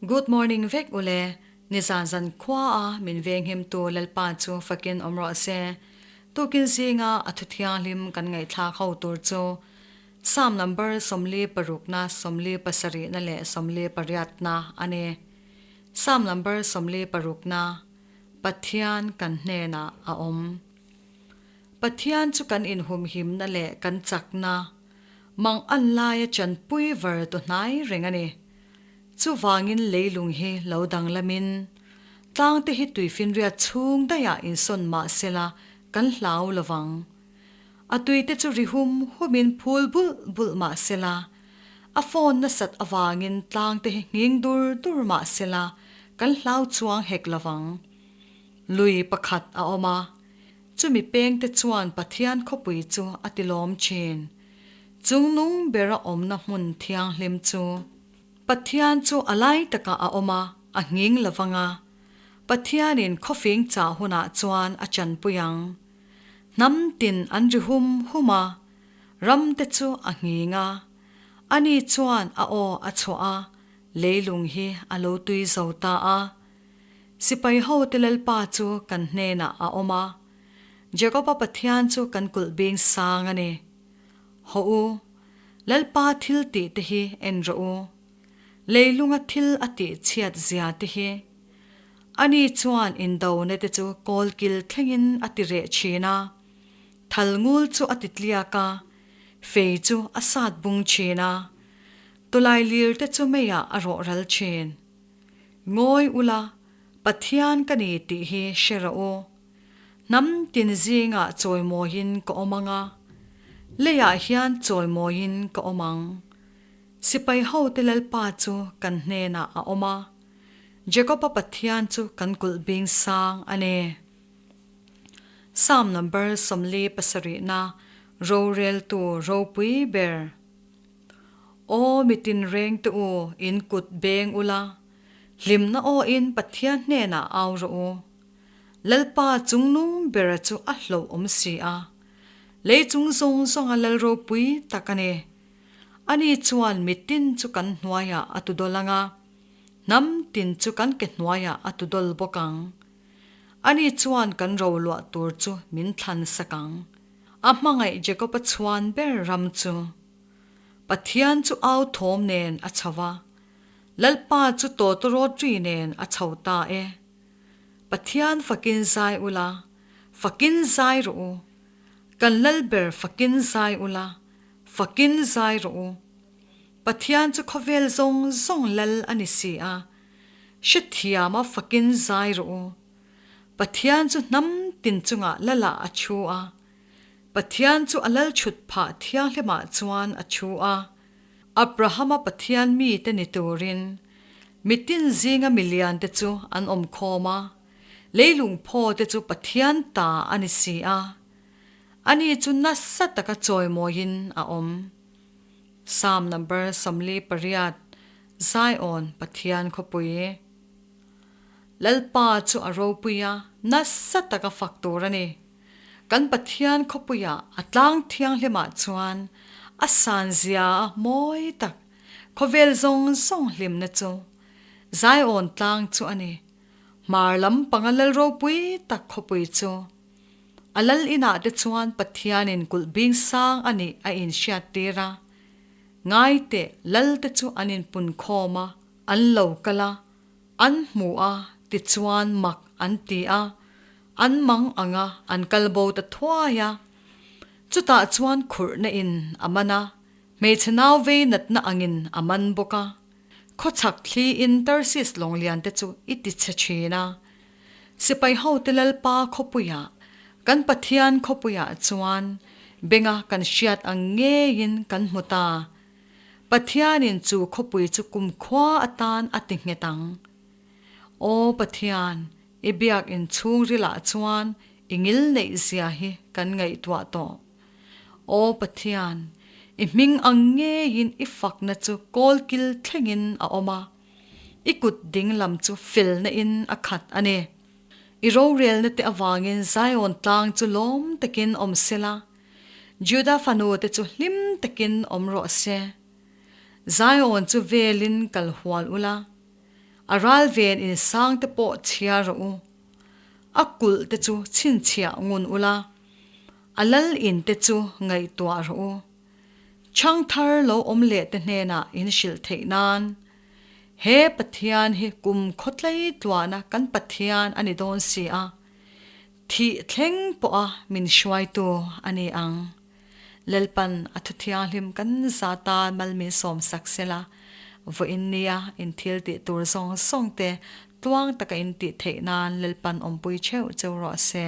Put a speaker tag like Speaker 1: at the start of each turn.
Speaker 1: Good morning vek ule, nizan zan khua a min venghim tu Lalpa chu fakin awm rawh se. Tukin zinga a thu thianghlim kan ngaihthlak ho tur chu Psalm number 46 na 27 na leh 28 na a ni. Psalm number 26 na Pathian kan hnenah a awm. Pathian chu kan inhumhimna leh kan chakna, mang an laia chanpui var tu hnai reng a ni. Chuvangin leilung hi lo danglamin, tlangte hi tuifinriat chhung daihah insawn mah sela kan hlau lovang. A tuite chu ri hum humin phul bulh bulh mah sela, a phone nasat avangin tlangte hi nghing dur dur mah sela kan hlau chuang hek lovang. Lui pakhat a awm a, chumi pengte chuan Pathian khawpui chu a tilawm thin. Chungnung bera awmna hmun thianghlim chu. Pathian chu a lai takah a awm a, a nghing lovang a. Pathianin khawfing chah hunah chuan a chanpui ang. Hnam tin an ri hum hum a, ram te chu a nghing a. Ani chuan a aw a chhuah a, leilung hi a lo tui zo ta a. Sipai hote Lalpa chu kan hnenah a awm a, Jakoba Pathian chu kan kulh bing sang a ni. Hawh u, Lalpa thil tih te hi en rawh u. Leilunga thil a tih chhiat zia te hi. Ani chuan indona te chu kawlkil thlengin a ti reh thin a, thal ngul chu a ti tliak a, fei chu a sat bung thin a, tawlai lir te chu meiah a rawh ral thin. Ngawi ula, Pathian ka ni tih hi hre rawh u. Hnam tin zingah chawimawiin ka awm ang a, leiah hian chawimawiin ka awm ang. Sipai hote Lalpa chu kan hnenah a awm a, Jakoba Pathian chu kan kulh bing sang a ni. Psalm number 47 na Roreltu ropui ber. Aw mi tinrengte u, in kut beng ula, hlimna awin Pathian hnenah au rawh u. Lalpa chungnung bera chu a hlauh awm si a, lei chung zawng zawnga lal ropui tak a ni. Ani chuan mitin chu kan hnuaiah a tu dawl ang a, hnam tin chu kan ke hnuaiah a tu dawl bawk ang. Ani chuan kan roluah tur chu min thlan sak ang. A hmangaih Jakob-a chhuan ber ram chu. Pathian chu au thawm nen a chho a, Lalpa chu tawtawrawtri nen a chho ta e. Pathian fakin zai ula, fakin zai rawh u. Kan Lalber fakin zai ula, fakin zai rawh u. Pathian chu khawvel zawng zawng Lal a ni si a, hrethiama fakin zai rawh u. Pathian chu hnam tin chungah Lalah a thu a, Pathian chu a Lal chhut phah thianghlimah chuan a thu a. Abrahama Pathian mite ni turin mitin zinga miliante chu an awm khawm a, leilung phaw te chu Pathian ta a ni si a. Ani chu nasa taka chawimawiin a awm. Psalm number 48, Zion Pathian khawpui. Lalpa chu a ropui a, nasa taka fak tur a ni. Kan Pathian khawpuiah a tlang thianghlimah chuan a san zia a mawi tak, khawvel zawng zawng hlimna chu Zion tlang chu a ni. Hmar lam panga lal ropui tak khawpui chu a lal inah te chuan Pathianin kulh bing sang a nih a inhriat tir a. Ngaiteh lal te chu an inpun khawm a, an lo kal a, an hmu a, tichuan mak an ti a. An mang ang a, an kal bo ta thuai a. Chutah chuan khurhna in a man a, hmeichhe nau vei natna angin a man bawk a. Khawchhak thli in Tarsis lawnglian te chu i ti chhe thin a. Sipai hote Lalpa khawpuiah, kan Pathian khawpuiah chuan benga kan hriat ang ngeiin kan hmu ta. Pathianin chu khawpui chu kumkhua atan a ti nghet ang. Aw Pathian, I biak in chhungrilah chuan i ngil neih zia hi kan ngaihtuah tawh. Aw Pathian, i hming ang ngeiin i fakna chu kawlkil thlengin a awm a, i kut ding lam chu felna in a khat a ni. I rorelna te avangin Zion tlang chu lawm takin awm sela, Juda fanu te chu hlim takin awm rawh se. Zion chu velin kal hual ula. A ral ven in sang te pawh chhiar rawh u. A kulh te chu chhinchhiah ngun ula, a lal in te chu ngaihtuah rawh u. Chhangthar lo awm leh te hnenah in hrilh theih nan, He Pathian hi kum khawtlei tluahna kan Pathian a ni dawn si a, thih thleng pawha min hruaitu a ni ang. Lalpan a thu thianghlim kan za tan mal min sawm sak sela, vawiin nia in thil tih tur zawng zawng te tluang taka in tih theih nan Lalpan awmpui theuh cheu rawh se.